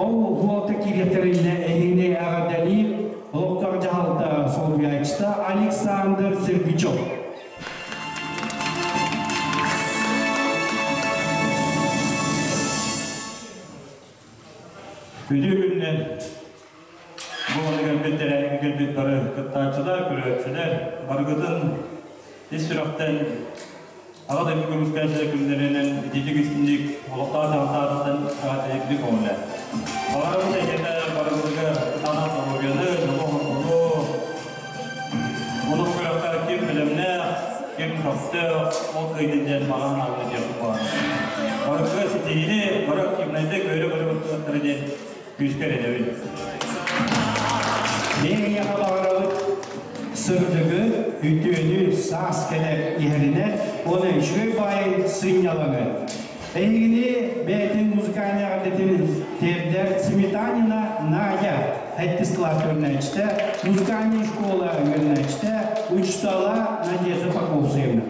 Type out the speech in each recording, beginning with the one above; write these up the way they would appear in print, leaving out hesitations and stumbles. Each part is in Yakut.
Ол уолта киириэхтэринэ эһигини эҕэрдэлиир олохтоох дьаһалта солбуйааччыта Александр Сергучев. Үтүө күнүнэн бу кэлбит тэрээһиҥҥэ кэлбит бары кыттааччылар, көрөөччүлэр, барыгытын ис сүрэхтэн Аҕа дойду көмүскээччилэр күннэринэн итиитик истиҥник олохтоох дьаһалтаатыттан эҕэрдэлиирбит көҥүлэ. Баҕарабыт эйгэтэ барыбытыгар анал доруобуйаны, дьолу-соргуну, улуу күрэххэ ким бэлэмнээх, ким көхтөөх, ол кыайдын диэн баҕа санаабын этиэхпин баҕарабын. Барыга ситиһиини, бары активнайдык өрө-көрө кыттыахтара диэн күүскэ эрэнэбин. Мин эйиэхэ баҕарабыт сырдыгы, үтүөнү саас кэлэр иһэринэн уонна үчүгэй баайы сынньалаҥы. Эһигини бэйэтин музыкальнай эҕэрдэтин тиэрдэр Сметанина Надя, сэттис кылаас үөрэнээччитэ, музыкальная школа үөрэнээччитэ, учуутала Надежда Поповцевна.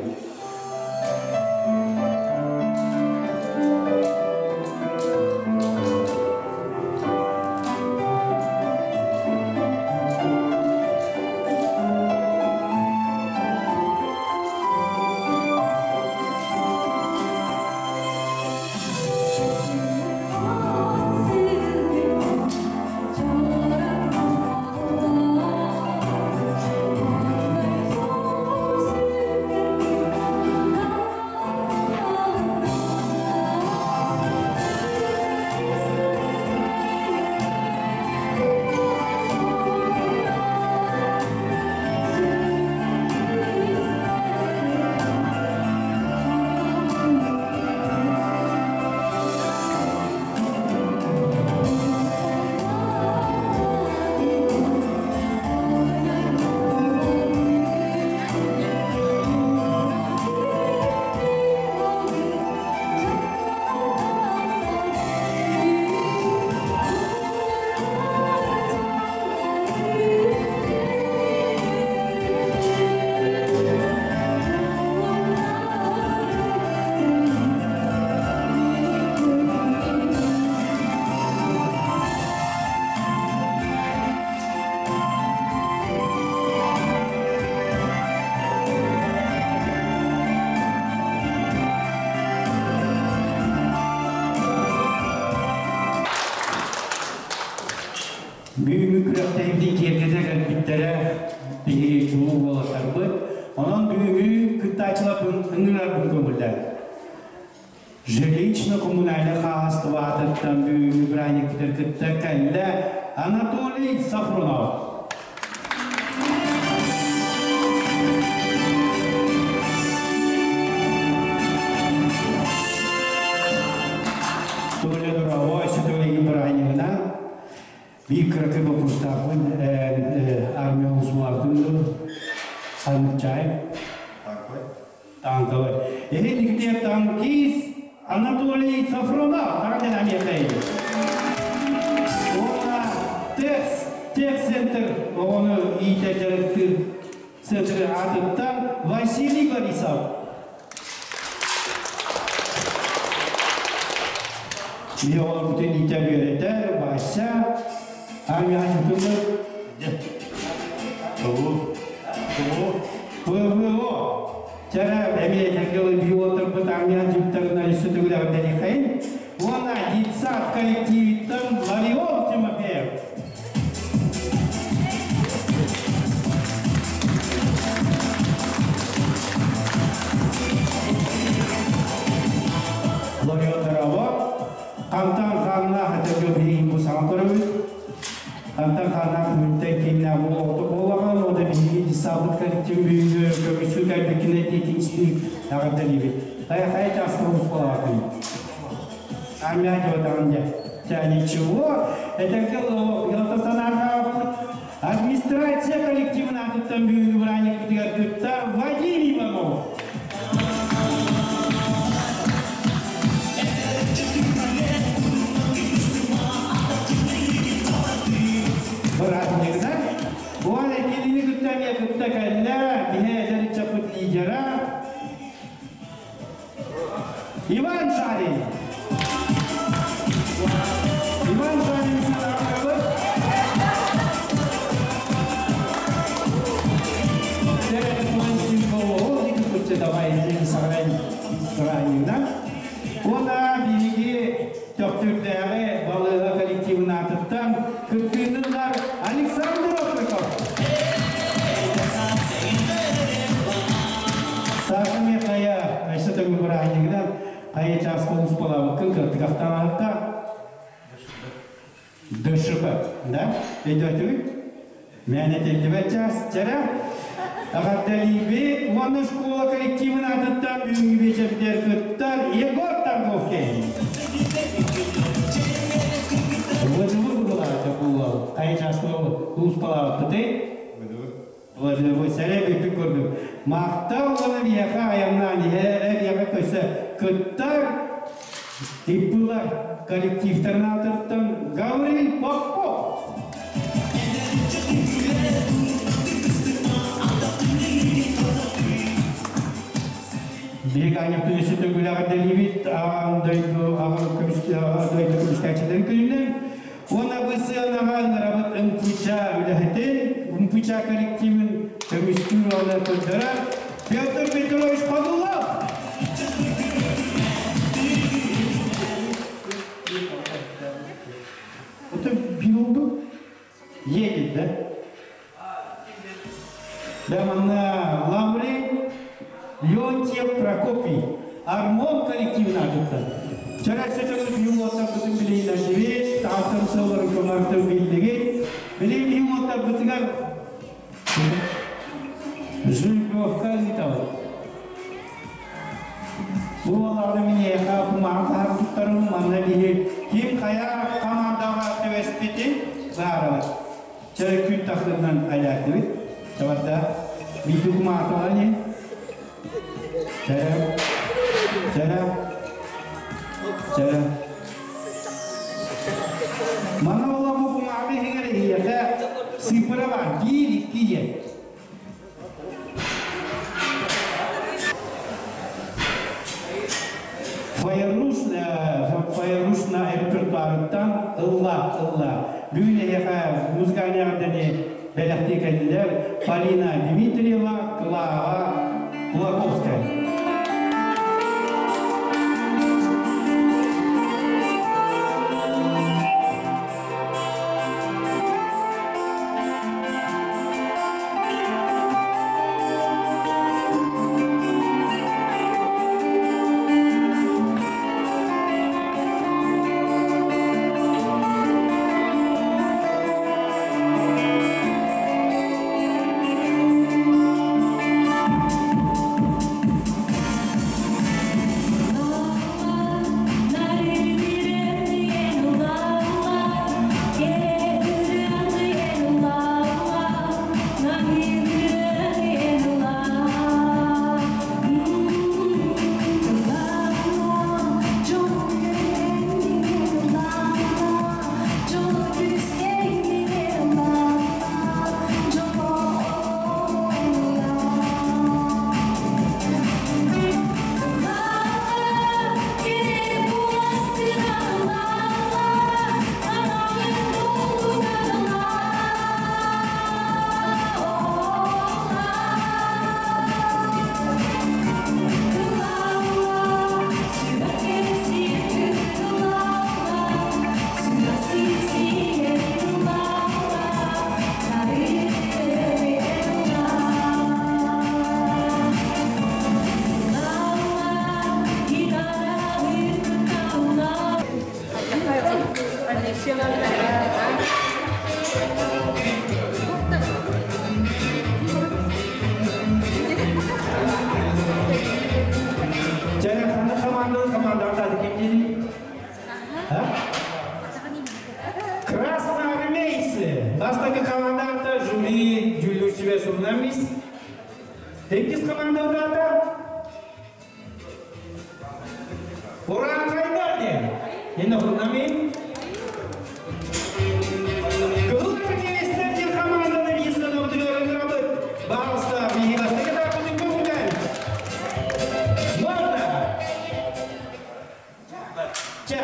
Бүгүҥҥү күрэхтэһиибитин киэргэтэ кэлбиттэрэ биһиги чулуу уолаттарбыт. Онон бүгүҥҥү кыттааччыларбын ыҥырарбын көҥүллээн. Жилищно-коммунальнай хаһаайыстыба аатыттан бүгүҥҥү бырааһынньыкпытыгар кытта кэллэ Анатолий Сафронов. Толя Дорово, Сүтүлэги бырааһынньыгынан биир кыракый боппуруостаахпын армия устуулаабытым дуу Ханнык Танковый. Эһиги танкист Анатолий Сафронов тагын амиэхэй. Уонна тех-центр оҕону иитэр дьарыктыыр центры аатыттан Василий Борисов. Биһи оҕолорбутун иитэр үөрэтэр Вася армияҕа ПВО Чара эмиэ этэргэ биологтарбыт армия дьиптарынан өссө төгүл эҕэрдэлиэхэйин. Уонна детсад коллективиттан Ларион Тимофеев. Ларион Дорово. Хантан ханна этэргэ биһиги бу саҥа көрөбүт. Хантан хааннаах мүнтэй кииннээх буолуохта буоллаҕына, ода биһиги дьыссаабыт коллектив бүгүҥҥү көмүсүү кэлбиккинэ тиэтиҥстиир эҕэрдэлиибит. Хайа хайа чааска ускалаатый? Армия дьыбатаҕын дьэ. Ча ничего, этэргэ Галатасанарга администрация коллективын аатыттан бүгүҥҥү бырааһынньыкпытыгар кытта Вадим Иванов. Бырааһынньыгынан уон эккилини кытта эмиэ кытта кэллэ биһи эдэр ыччаппыт лидера Иван Шарин. Иван Шарин. саҕарай бырааһынньыгынан. Уонна биһиги Төхтүрдээҕи балыыһа коллективын аатыттан кыттыыны ылар Александр Окриков. Саша Михая, өссө төгүл бырааһынньыгынан хайа чааска успалаабыккын кырдык ахтанаһытта. ДШП, да? Өйдөөтүгүт? Мээнэ этиллибэт чаас, чэрэ. Эҕэрдэлиибит уонна школа коллективын аатыттан бүгүҥҥү биэчэрдэр кыттар Егор Торговкин. Владимир Будулаевич буолуол. Хайа чааска улууспалаабыппытый? Владимир сэрэ бүппүт көрдүк. Махтал уонна биһиэхэ айаннаан иһэр биһиэхэ көсө кыттар ИП-лар коллективтарын аатыттан Гаврил Попов. Биһиги аанньаптын өссө төгүл эҕэрдэлиибит аҕам дойду аҕам көмүс дойду көмүскээччилэрин күнүнэн уонна бу сыанаҕа ыҥырабыт МПЧ үлэһитин, МПЧ коллективин көмүскүүр уонна көрдөрөр Петр Петрович Ходулов. Это бил Едет, да? Да, манна Лаврин Леонтьев Прокопий. Армон коллективин аатыттан. Чарасы төгүл юмоттарбытын билейнәшибит, тааттан сылларын көмөртөн биллигит. Билейин юмоттарбытыгар Жуйковка ыытабыт. Бу олорду миниэхэ кумаҕын таһар туттарым, манна биһи ким хайа командаҕа түбэспитин баарабыт. Чэ күн тахсыынан айаатыбыт. Табарда биирди кумааталар не? Чэ, чэ, чэ. Манна ола бу кумааҕы иһигэр эһиэхэ сыыппара бар, биир, икки диэн. Фаярушна репертуарыттан ылла, ылла. Бүгүн эһиэхэ музыкальный эҕэрдэни бэлэхтии кэллилэр Полина Дмитриева, Клава Кулаковская. Команда ким диний? Красноармейцы. Бастакы командата жюри дьүүллүүр сүбэ сурунаммис. Иккис командата Урааҥхайдар диэн. Инна хурнамин. Кыһыл армеецтэр диэн команданы биир ыҥырабыт. Баҕалыста биһи бастакы этаппытын көҥүлэн. Можно. Чэ.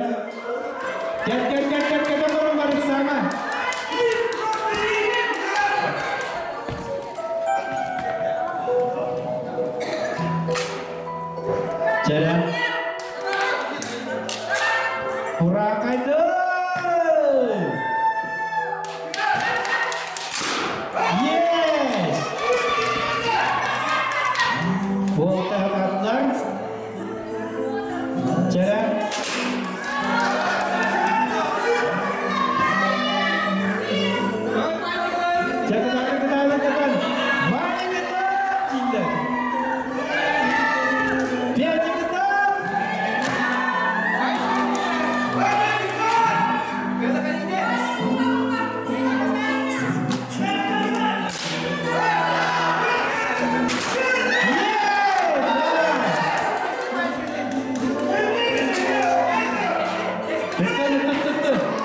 Кэт, кэт, кэт, кэт, кэт, олорун барык саҥа. Чэрэ. Урааҥхайды! Yes! Буолтаһатаатылар. Чэрэ. Чэ, кытаатын, кытаатын, кытаатын. Ваня кытаат! Дииллэр. Петя кытаат!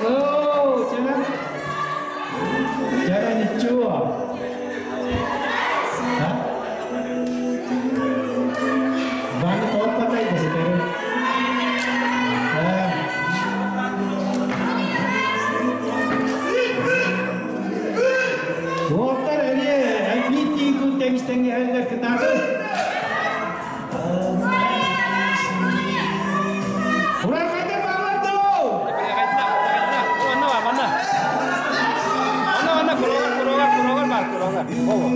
Оо, чэрэ. Чэрэ, ничего. А? Ваня тоҕо патайда ситэри? Э. Уолаттар эмиэ биир күн тэҥис-тэҥҥэ иһэллэр кытаатын. Урааҥхайдар бааллар дуо? Манна бар, манна. Манна, манна, курогар, курогар, курогар бар, курогар. Ого.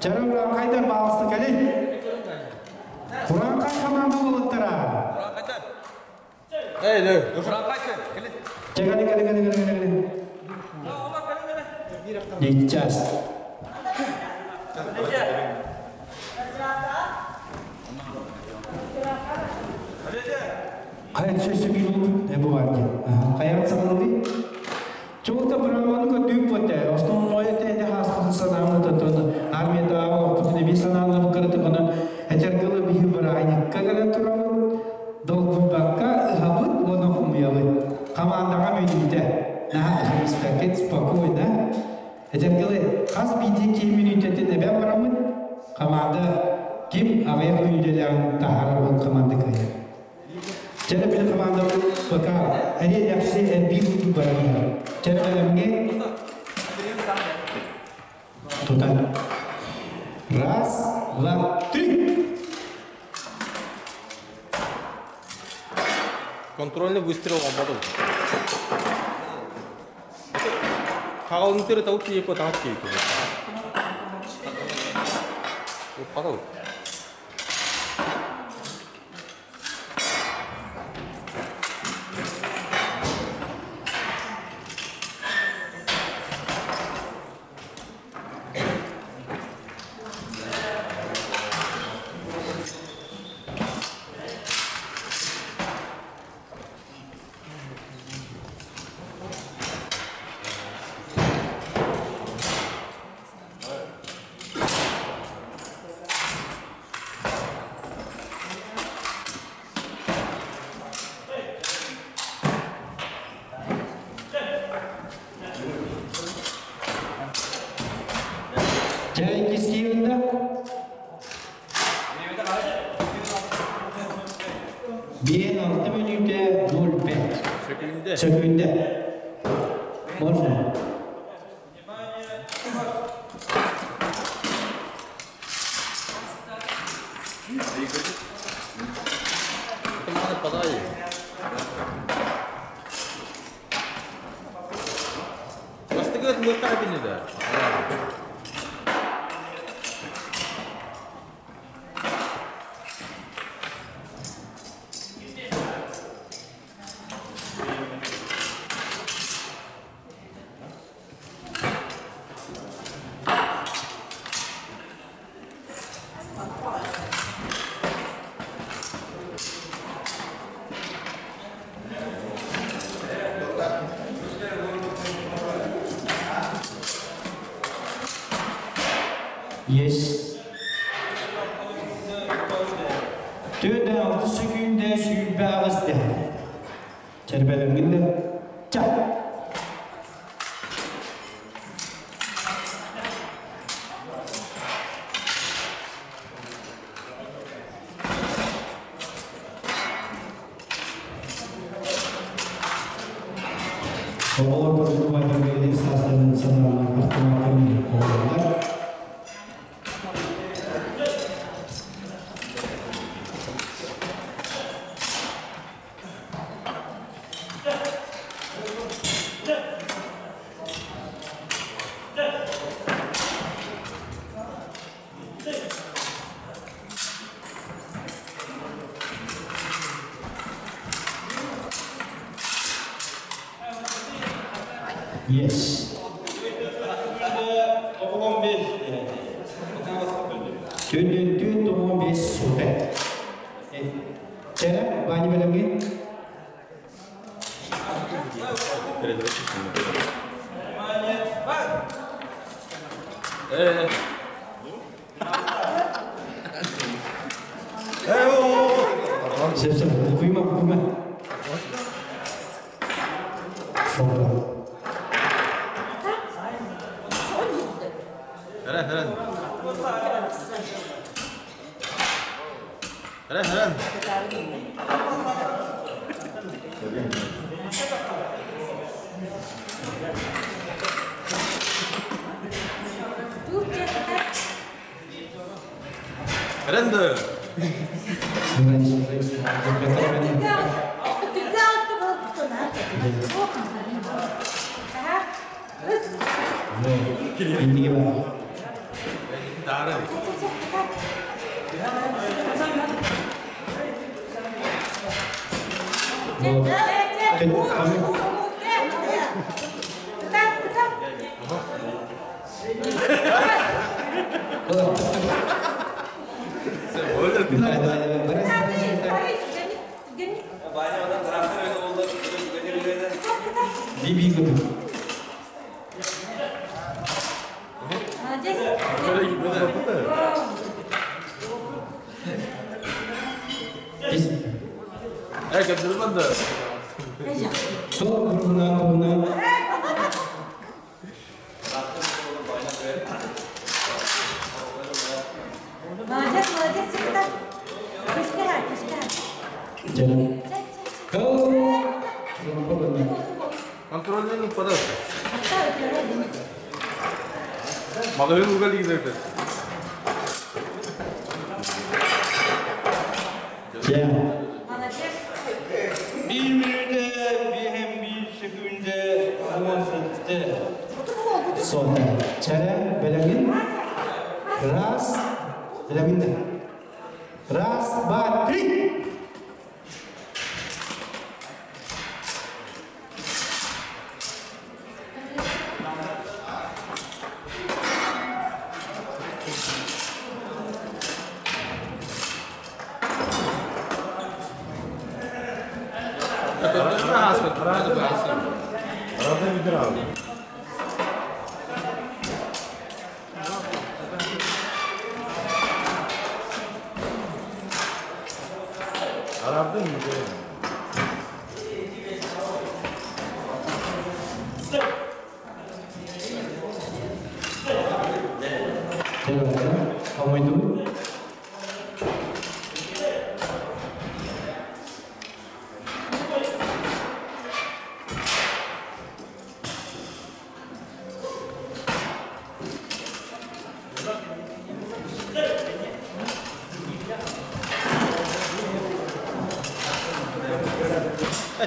Чара урааҥхайдар баалысты кэлин. Урааҥхай хамаанда уолаттара. Чэ, кэлин, кэлин, кэлин, кэлин, кэлин. Сейчас. Хайа сөсө биир бу бар диэн. Хайаҕыт саҕалыый? Чуолта быраабаны көрдүүк боте. Основной эте хааспытын санаамыт отон армиятааҕы олохпутун эбии санааларбыт кыратык онон этэргылы биһи бырааһынньыкка кэлэн турабыт. Долгуйбакка ыһабыт уонна хомуйабыт. Хамаандаҕа мүнүүтэ. Наһаа ыһан спокойно. Этэргэлэ хас биирдии киһи мүнүүтэтин эбэн бараммыт, команда ким аҕыйах мүнүүтэлээҕин таһаарар ол команда кыайар. Чэрэ били команда пока эриэ-дэхси элбии курдук баран иһэр. Чэрэ бэлэмҥэ тутан. Раз, два, три! Контрольный выстрел оҥорботум. Хаҕалынтыры тау тиийэкко таҥас тиийэкко. Уппатал. Чэ, иккис киирдэ. Биэн алта мүнүүтэ 05. Сөкүүндэ. Сөкүүндэ. Можно. Туманы подай. Бастыгыт мыка бинеде. Yes. Төдө алты сөкүүндэ сүүрбэ аҕыс дэһэ. Чэрбэлэмминде. Ча. Оҕолор курдук бэйэлэрин саастарын санаалар автоматтарын оҕолор. Yes. Түндүн түн тоғын бес суты. Чәрі, бани бәлемге? Сөп, сөп, букуйма, букуйма. Sonra. Хәрән, хәрән. Хәрән, хәрән. Хәрән дә. Инниге бар. Дары. Давай, давай, давай. Барас, барас, Би-би куту. Э, кәпсілмәнді. Сол курбунан курбунан. Canım. Контрольный упадает. Магазин угали гидерде. Молодец. 1 minute 1 sekunde 17. Sonra çere belagin. Раз. Belagin. Раз, два, три.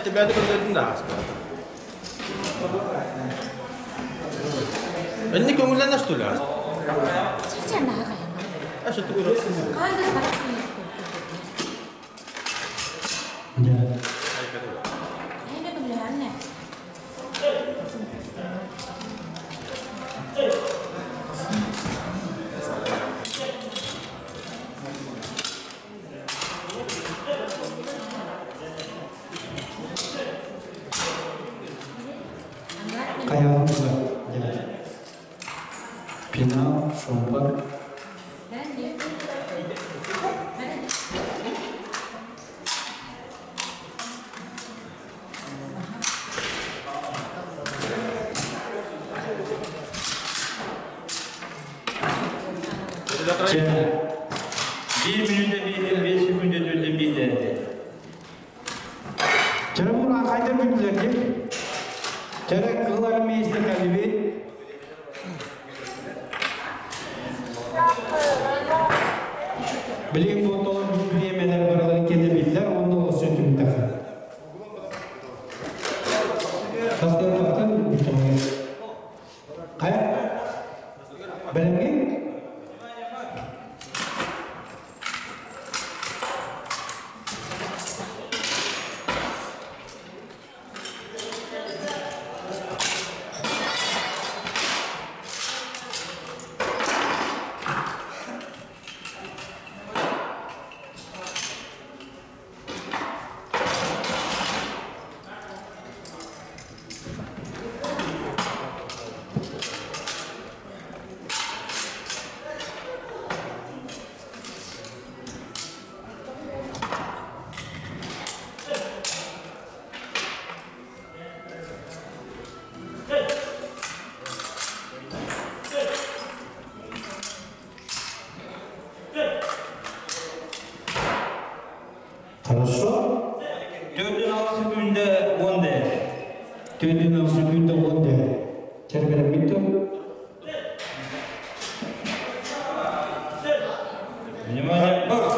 Тебя это да. Энни көңүлләнә что ли? А что ты говоришь? Пинал, шомпар. Bir minute bir sekunde dördün bir derdi. Чere бура кайда бүттүлөр ди? Чere кылар мейсте калиби. Билин ботолор бүпүемелер баралар кене биллер, онда осы түмтәхе. Тастан тақтан бүтәңе. Кая? Белемге? Хорошо. Dördün altı sekunde on derdi. Төдін алсы күндө онды. Чere белем бүттү. Внимание, марш!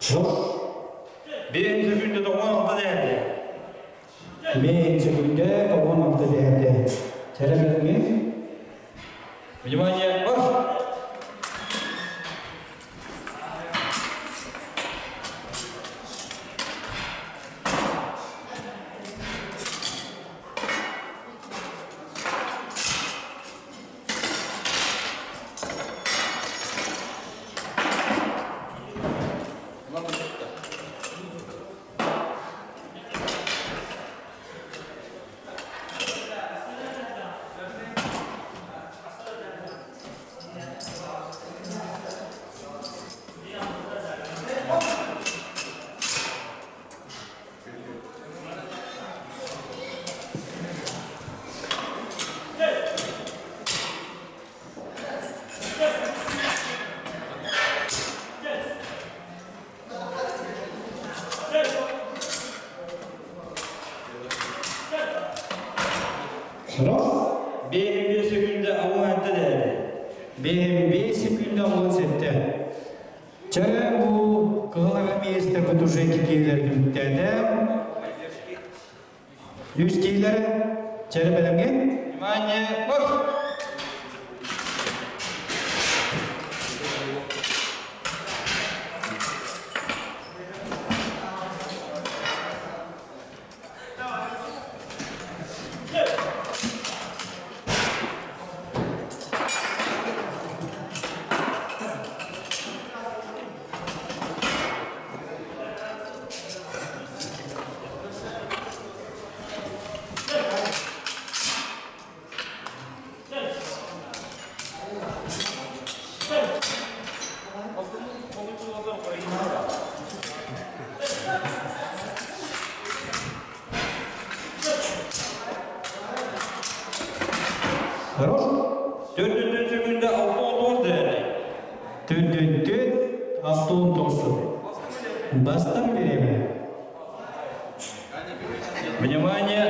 Жоқ. Bir sekunde 16 derdi. Мен күндө 16 дерди. Чere белемге? Внимание, марш! Хорош? 5 секунда 17 değerli. 5 секунда 17. Чэ бу кыһыл армеецтер уже киилер бүттәде. Үс киилері чәрі бәлемге. Внимание, марш! Хорош? 4 секунда 69 değerli. Төрт, 69. Бастан береме. Внимание,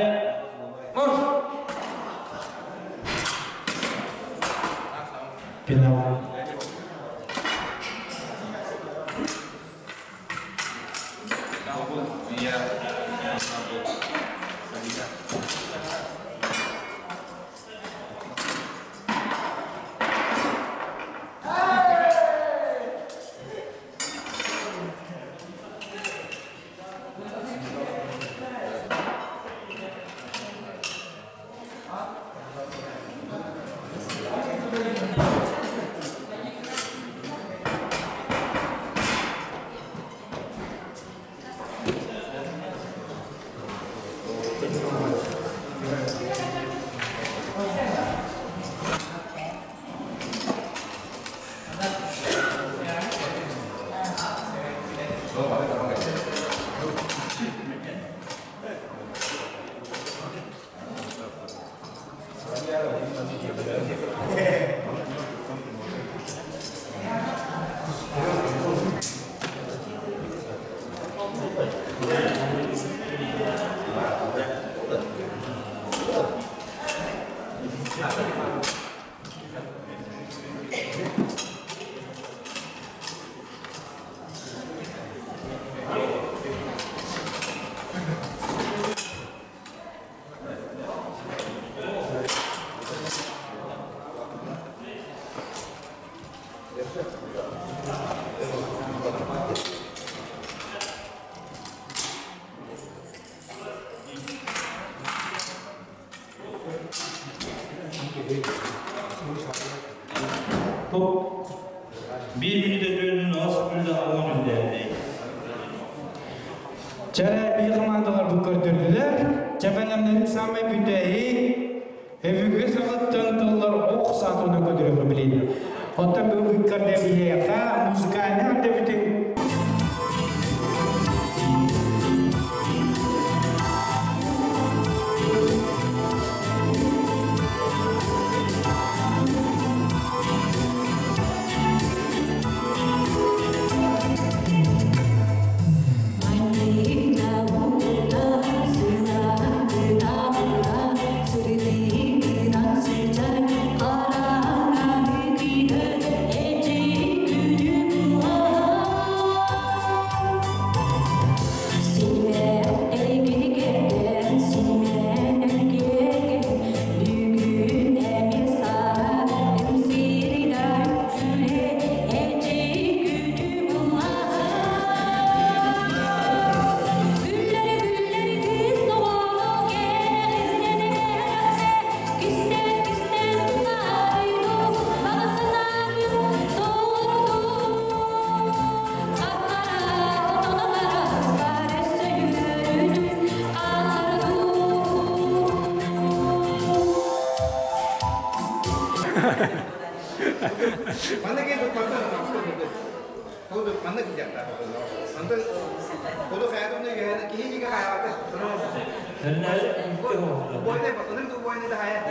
марш! Пенал. Топ. 1 минута 4 секунда 13 değerli. Чәрі bir командалар бұл көрдірділер. Чәбәлемнерін самай бүдәйі, Эбүгө сағаттан тыллар оқ сатуны көдірі білейді. Оттан бүгін көрде білейқа, музыкальный дебютин.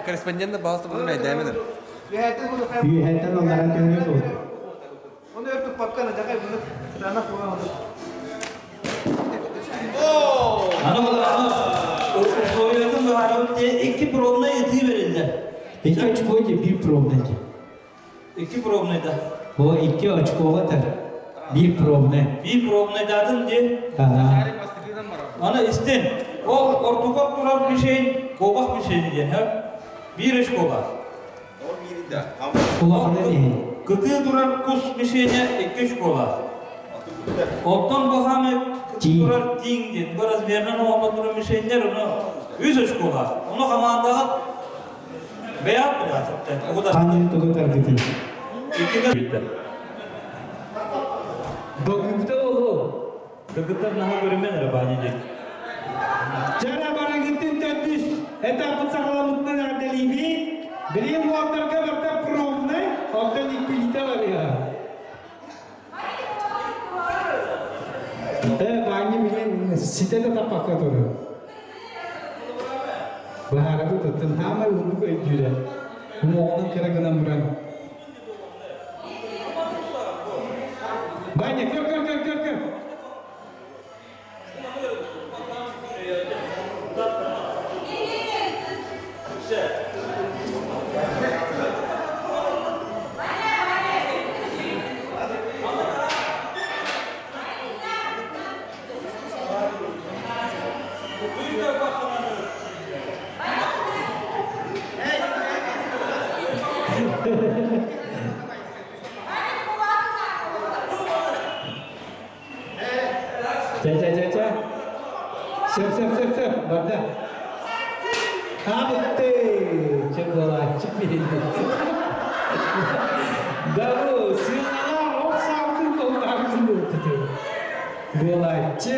Корреспондент балласта буду мәйдәмедер. Үйәттен оларға төнге болды. Аны быһаарабыт диye икки пробнай ытыы бериллэр. Икки очко дии, биир пробнай дии. Икки пробнай да. О, икки очкоҕа тар. Биир пробнай. Биир пробнайдаатын дии. Ага. Аны истин. Ол ортугар турар мишень, куобах мишени диэн, һэ? Биир очкоға. Улахана иһин. Кытыы турар кус мишене икки очкола. Оттон бу хаамай кытыы Тииҥ. турар тииҥ диэн, бу размерынан оҥоһуллан турар мишеннэр, ону үс очкола. Ону хамаандаҕа бэйэҕит билэҕит. Угутар. Ханыы тугу таргытын. Иккитэ бүттэ. Долгуйбута буолуо. Кыргыттар наһаа көрүмэн эрэ баанньа диэн. Чара барыгытын төрдүс этаппыт саҕаламмытынан эҕэрдэлиибит. Билигин уолаттарга барыта пробнай, онтон иккилиитэ барыа. Э, Баанньа билигин ситэ да таппакка турар. Быһаарабыт оттон хаамай уһуннук өйдүүрэ. Уҥуоҕунан кыра гынан баран. Ваня, көр, көр, көр, көр, көр. Чэ, чэ, чэ, чэ. Сөп, сөп, сөп, сөп. Барда. Абытты. Чэ буолааччы билинди. Да бу, сыаналаах ох саабытын толтааргын буолтуту. Буолааччы.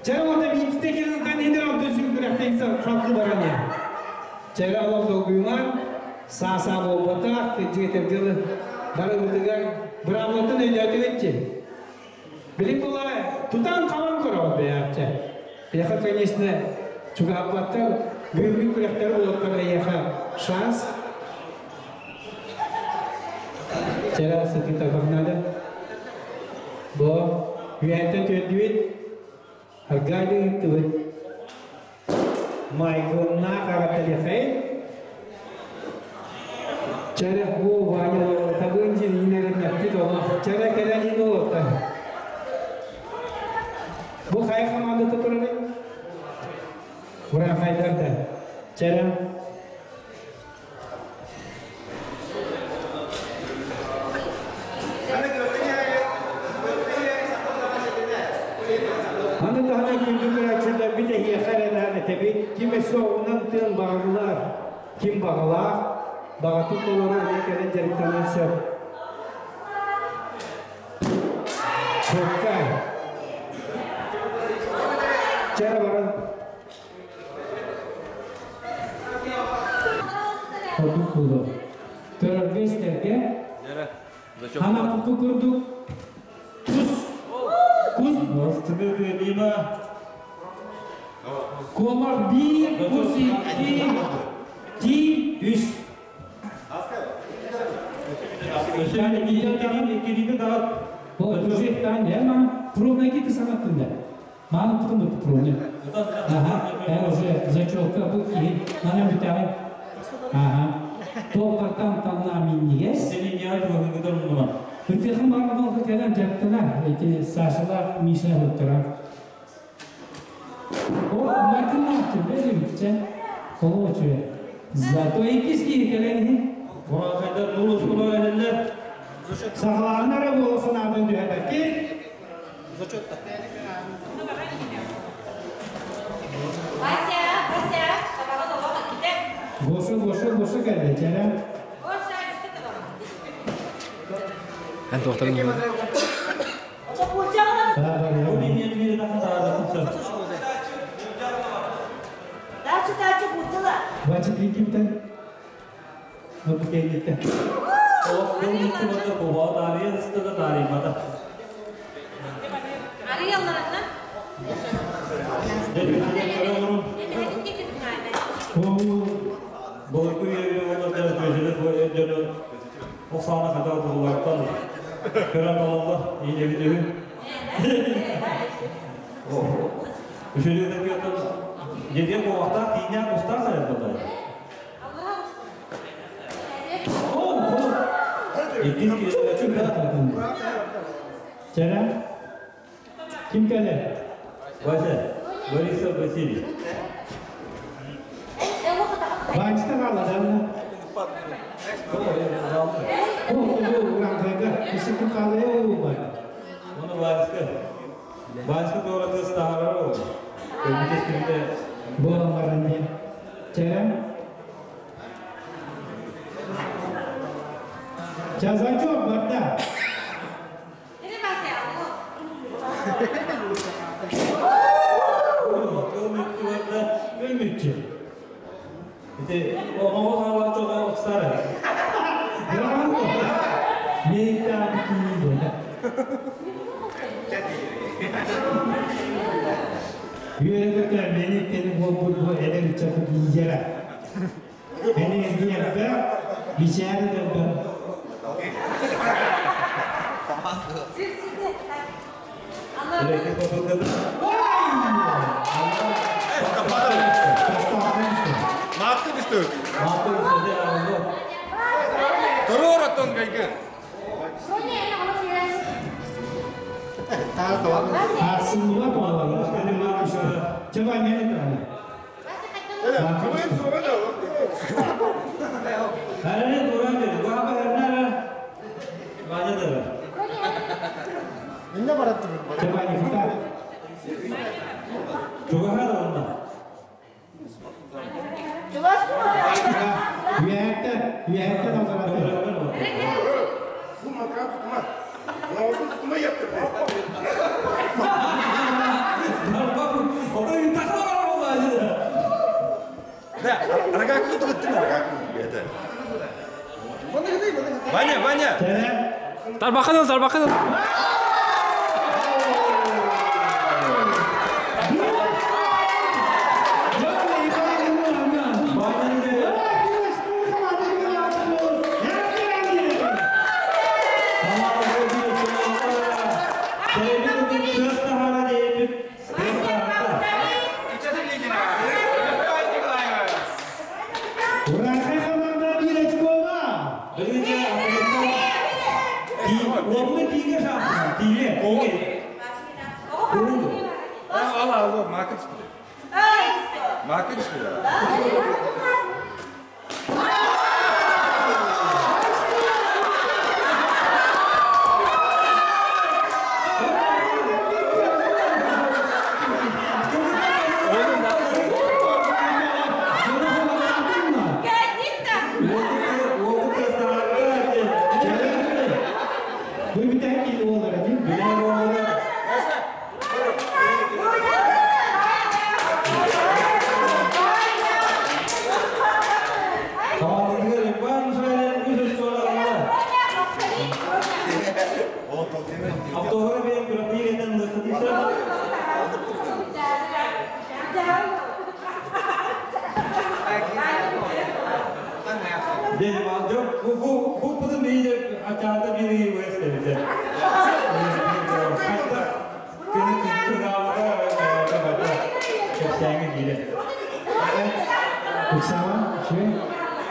Чэ, ота биитите кирилтэн идер онтон сүргүрэхтейсэ халкы баран я. Чэ, олох долгуйуман, саа-саа буолбатах, кырдьык дылы барыбытыгар быраабылатын өйдөөтүгүтчи. Билин була тутан хабан көрөҕүт бэйэҕитчэ. Эйиэхэ, конечно, чугаһаппаттар, бүгүҥҥү күрэхтэр буолуохтар эйиэхэ шанс. Чэрэ сытыы тарбах надо. Бу үөһэттэн түөрдүбүт, аргаайдыы ыыттыбыт. Майгыннаах аҕаталихай. Чэрэ бу Ваня табын дьириинэрин олох. Чэрэ кэлэн иһин олоттар. Бу хайа хамаандата турарый? Урааҥхайдар да. Чэрэ. Аны таһынан күндү көрөөччүлэрбит эһиэхэ эрэлээн этэбит, ким өссө оҕунан тыан баҕалаах, ким баҕалаах, баҕатын толору эмиэ кэлэн дьарыктаныан сөп. Чуоккай. Чэрэ баран. Ордук буолуо. Көрөргө истэргэ Ханаппыкы курдук кус кус Куобах биир, кус икки, тииҥ үс. Уже там, пробная ты сама тында. Маны тутун пробная. Ага, уже зачетка бу киһи. Манан бүтәҕин. Ага. Туохтартан танна минньигэс. Ытыахын баҕар кэлэн дьарыктанар. Эти Сашалаах Миша ыттара. О, майгыннаах бэдибитчэ. Холуочуя. Зато иккис киһи кэлэн иһин. Саҕалааннара буола санаатын түһэрбэкки. Вася, Вася, табаҕын олох иккитэ. Гоша, Гоша, Гоша кэллэ, чэрэ. Гоша, үстэ табаҕын. Эн туохтарын Дальше, дальше, буддала. Вася, ты кимтен? Ну, кэнниттэн. Арыялларына. Былыргы үйэбэ олордор көжөлөр дьону оксана хата туллартан көрөн ололлор иинэбит үһү. Үшөлүөтэ кыатын Деден kovakta tiyne kustar sayar burada. İkiz kişi Çere. Kim geldi? Вася, Борисов Василий. Ванчта қалды, жанна. О, уран кайда. Иши ким қалды, о, бар. Оны Васька. Васька doğru стағарар ол. Көмекес кімде Болан баран Çere. Чазачок барда. Ölmüşçü. İşte o o çok sarı. Meyta bikini. Yürüdükler beni bu bu ele çapı giyeceğe. Beni diye bir şey de ben. Maakı düştü. Durur atın kaygı. Aslında bu Coba nyanyi tuh. Herhalde duran dedi. Bu haber herhalde Bence de. Coba kita. Çok herhalde ondan. Üyette, üyette o zaman. Bu makara tutma. Tutma yaptı. O da takla var vallahi. Да, рога куда ты Ваня, Ваня. Тарбақын, тарбақын. Макы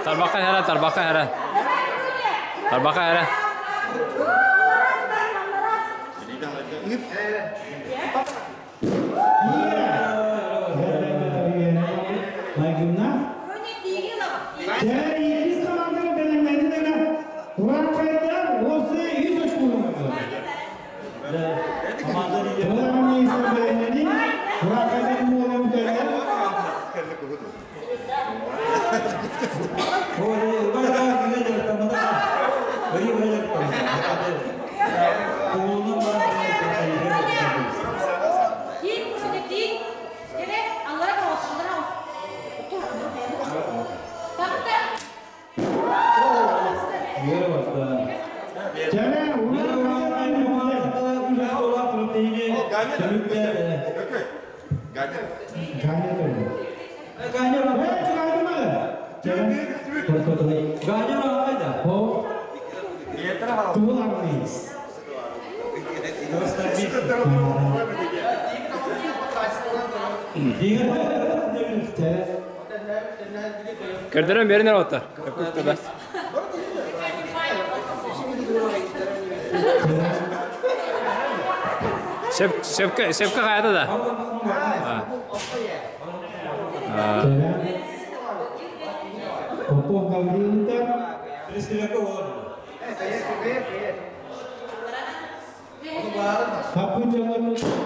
Тарбақын әрі, тарбақын әрі. Тарбақын әрі. Көрдөрөн берин оттар. Сепке сепке каяда да. Попов Гавриловтар. Капучалар.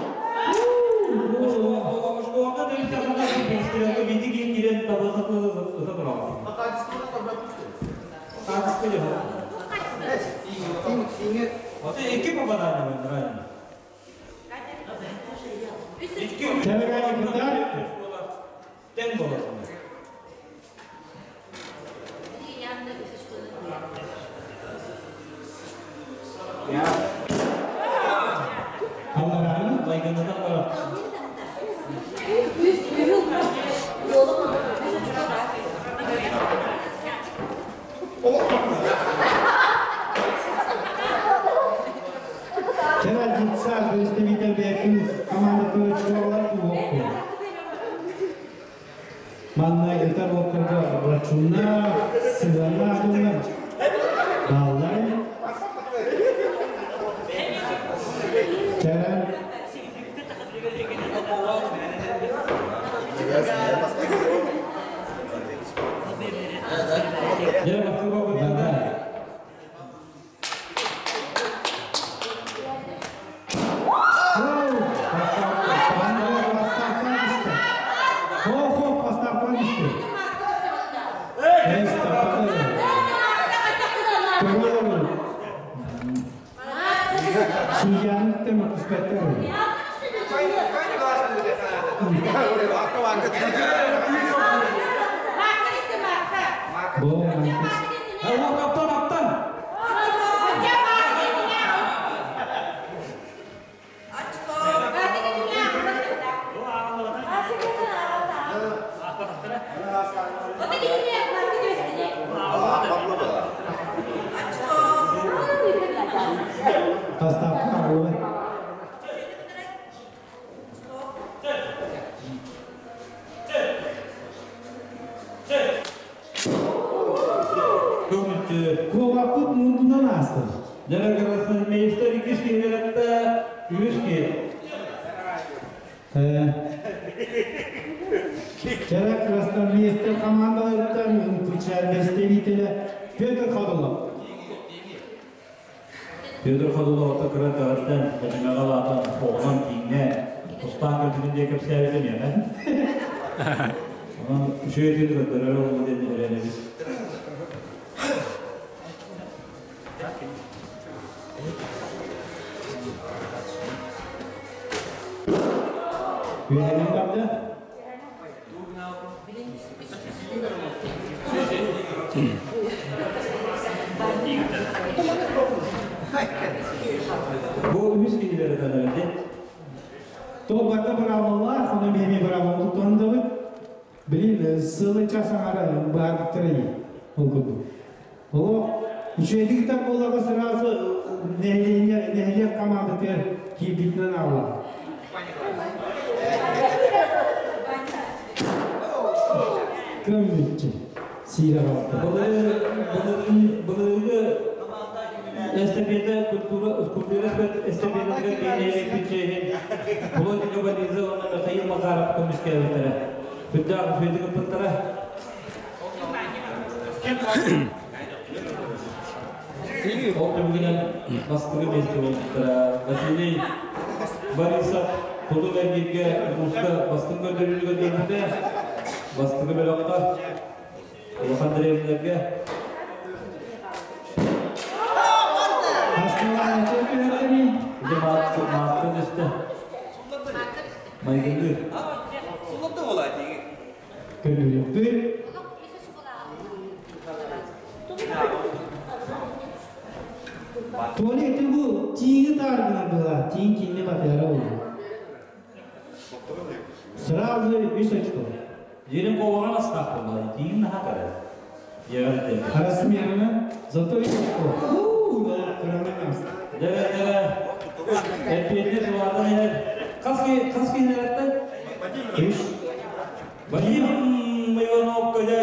Вадим Иванов көде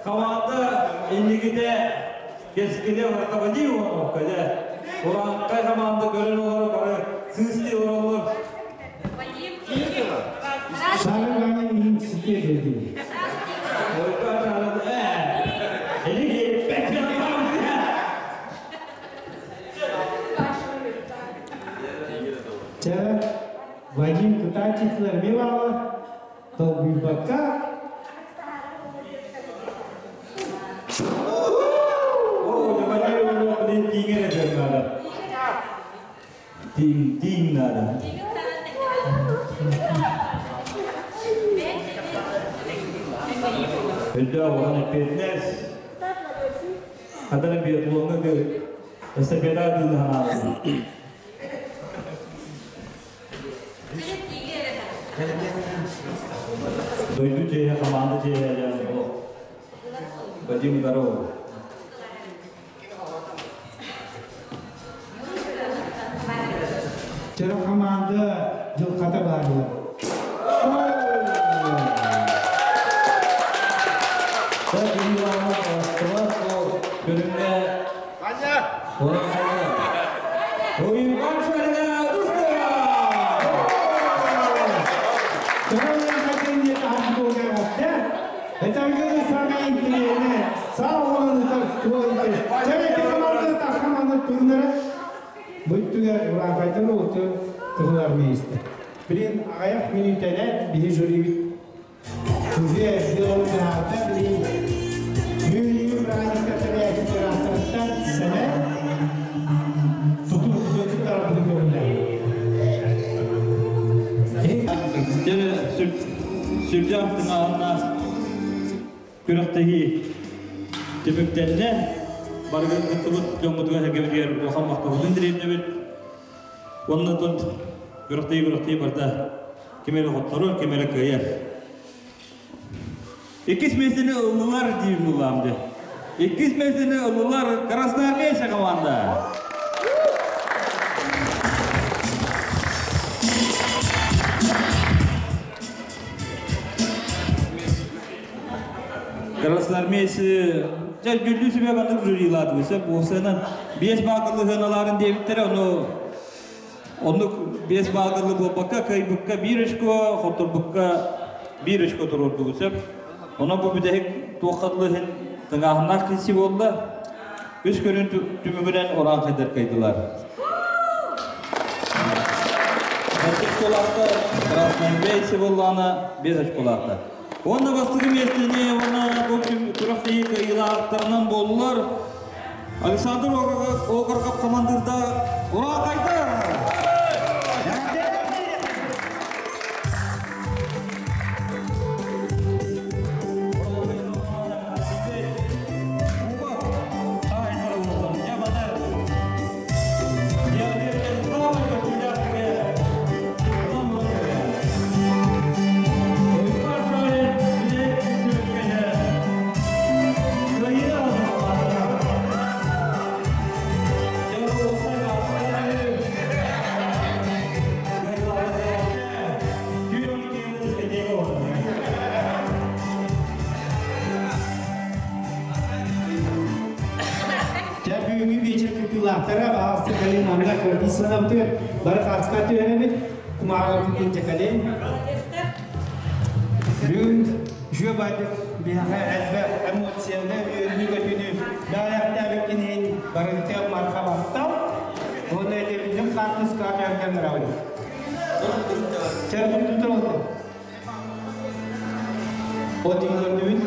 команда иннигите кескиле барта Вадим Иванов көде. Уранкай команда көрөн олар бары сысты олар. Шарыганы инсите деди. Ойка шарыгы. Элиги бәккә. Чара Вадим Кутачевлар мивала толбуйбакка. О, Вадим Иванов блин тиңер надо. Тиң, тиң надо. Өндө оған петнес. Адана биатлонга гы эстафета дын ханады. Дойду чее команда чее жан. Вадим здорово. Чара команда жылката барды. Билин аяк минутene биһи жюри Күзе билоудаата билин Бүлүү праздникта терәктераттан сәне тутуп тарапын көрүлөр. Сүрдәк тыңағына күрәктәги түбүктәнне баргын кыттыбыт жоңмутуга хәгәбигер улахан мактабытын дирендебит. Оннан тон күрәктәги күрәктәги барда кемеле хоттору, кемеле кыяр. Иккис месені ыллылар дейм буламды. Иккис месені ыллылар Красноармейша команда. Красноармейцы жа жүллү сүбе бандык жюрилады бесе бу сенен бес багырлы хыналарын дебиттер ону ону бес багырлы болбакка кайбыкка бир очко хоторбукка бир очко турурду бусеп она бу бидех туакадлы хин тыңахнак киси болду үс көрүн түмүгүнөн оран кайдар кайдылар. Очколакта Красноармейцы боллана без очколакта. Онда бастығы местіне, оны бұл күрәктегі кыйлақтарынан болулар. Александр Окорков командирда ура кайдар! Бары хатска түйенебит, кумаға күтен жакален. Бүгін жө байды бияға әлбә эмоцияны үйрінгі түні бәрәкті беккенен барыгыты мархабаттау. Оны әдебінің қартыз кәмерген рауын. Чәрдің тұтыр oldu. O dinlerdüğün.